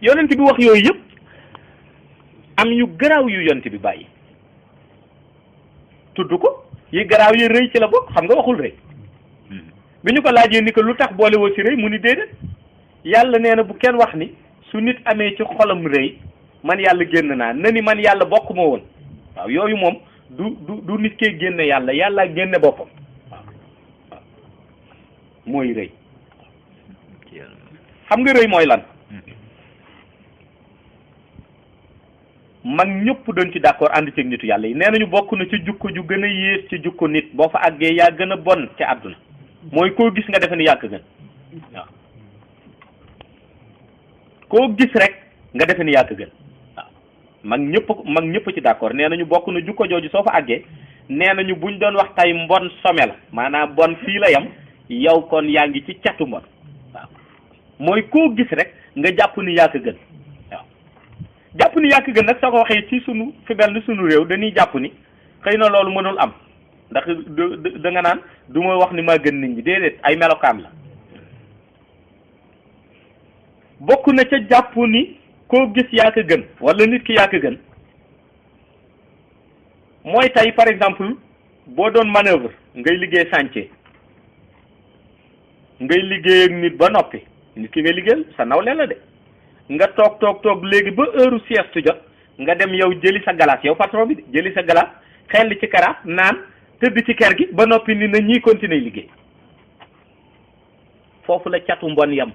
yonent bi wax yooyu yëpp am yu garaaw yu yonent bi bàyyi tudd ko yi garaaw yi rëy ci la bokk xam nga waxul rëy bi ñu ko laajee ni ko lu tax boole woo ci rëy mu ni déedéet yàlla nee na bu kenn wax ni su nit amee ci xolam rëy man yàlla génn naa na ni man yàlla bokk ma woon waaw yooyu moom du nit kee génne yàlla yàlla génne boppam waaw waaw mooy rëy xam nga rëy mooy lan mag ñëpp doon ci d'accord ànd ci nitu yàlla yi nee nañu bokk na ci jukko ju gën a yées ci jukko nit boo fa àggee yaa gën a bon ci àdduna mooy koo gis nga defe ni yàq gën waaw koo gis rek nga defe ni yàq gën waaw mag ñëpp ci d'accord nee nañu bokk na jukko jooju soo fa àggee nee nañu buñ doon wax tey mbon some la maanaam bon fii la yam yow kon yaa ngi ci catu mbon waaw mooy koo gis rek nga jàpp ni yàq gën waaw jàpp ni yàq gën nag soo ko waxee ci sunu fi mel ni sunu réew dañuy jàpp ni xëy na loolu mënul am ndax da nga naan du ma wax ni maa gën nit ñi déedéet ay melokaan la bokk na ca jàpp ni koo gis yaa ko gën wala nit ki yaa ko gën mooy tey par exemple boo doon manœuvre ngay liggéey chantier ngay liggéey ak nit ba noppi nit ki nga liggéeyal sa nawle la de nga toog léegi ba heure sieste jot nga dem yow jëli sa glace yow patron bi jëli sa glace xel ci karaaf naan tëdd ci kër gi ba noppi ni na ñii continuer liggéey foofu la catu mbon yam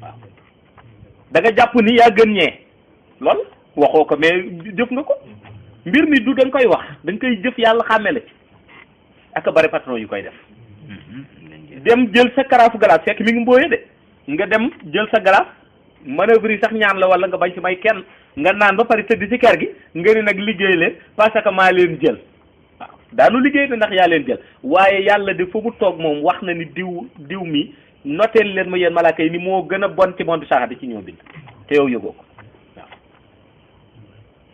waaw da nga jàpp ni yaa gën ñee lool waxoo ko mais jëf nga ko mbir mi du dañ koy wax dañ koy jëf yàlla xàmme la ci ak bari patron yu koy def dem jël sa karaafu glace fekk mi ngi mbooyee de nga dem jël sa glace manœuvre yi sax ñaan la wala nga bañ ci may kenn nga naan ba pare tëdd ci kër gi nga ni nag liggéey leen parce que maa leen jël waaw daanu liggéey de ndax yaa leen jël waaye yàlla de fu mu toog moom wax na ni diw mi noteel leen ma yéen malaaka yi ni moo gën a bon ci monde saxaati ci ñoo bind te yow yëgoo ko waaw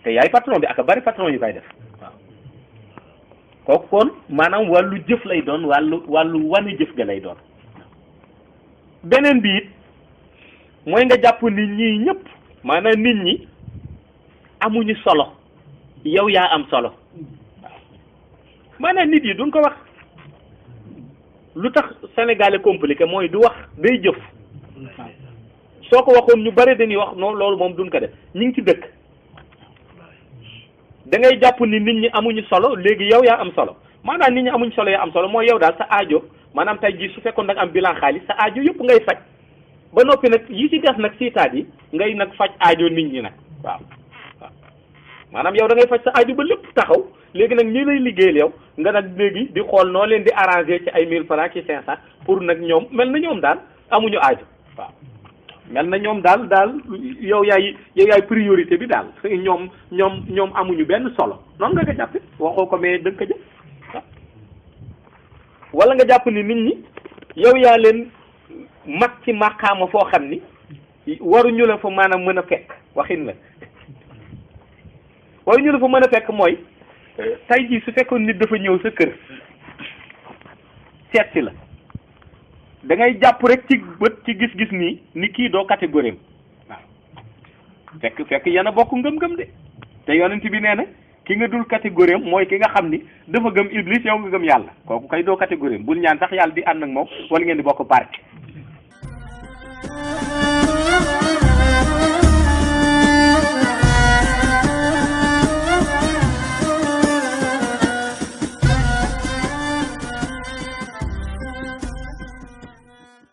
te yaay patron bi ak bari patron yu koy def waaw kooku kon maanaam wàllu jëf lay doon wàllu wane jëf ga lay doon beneen bi it mooy nga jàpp nit ñi ñëpp maanaam nit ñi amuñu solo yow yaa am solo waaw maanaam nit yi duñ ko wax lu tax Sénégalais compliqué mooy du wax day jëf waaw soo ko waxoon ñu bari dañuy wax non loolu moom duñ ko def ñu ngi ci dëkk da ngay jàpp ni nit ñi amuñu solo léegi yow yaa am solo maanaam nit ñi amuñu solo yaa am solo mooy yow daal sa aajo maanaam tey jii su fekkoon da nga am bilan xaalis sa aajo yëpp ngay faj ba noppi nag yi ci des nag siitaat yi ngay nag faj aajo nit ñi nag waaw waaw maanaam yow da ngay faj sa aajo ba lépp taxaw léegi nag ñi lay liggéeyal yow nga nag léegi di xool noo leen di arranger ci ay 1000 francs ci 500 pour nag ñoom mel na ñoom daal amuñu aajo waaw mel na ñoom daal yow yaay priorité bi daal ñoom amuñu benn solo noonu nga ko jàppe waxoo ko mais dëgg ko jëf waaw wala nga jàpp ni nit ñi yow yaa leen mag ci màqaama foo xam ni waruñu la fa maanaam mën a fekk waxin la waruñu la fa mën a fekk mooy tey jii su fekkoon nit dafa ñëw sa kër seet si la da ngay jàpp rek ci bët ci gis-gis nii ni kii doo catégorie waaw fekk yéen a bokk ngëm-ngëm de te yonent bi nee na ki nga dul catégorie mooy ki nga xam ni dafa gëm iblis yow nga gëm yàlla kooku kay doo catégorie bul ñaan sax yàlla di ànd ak moom wala ngeen di bokk parti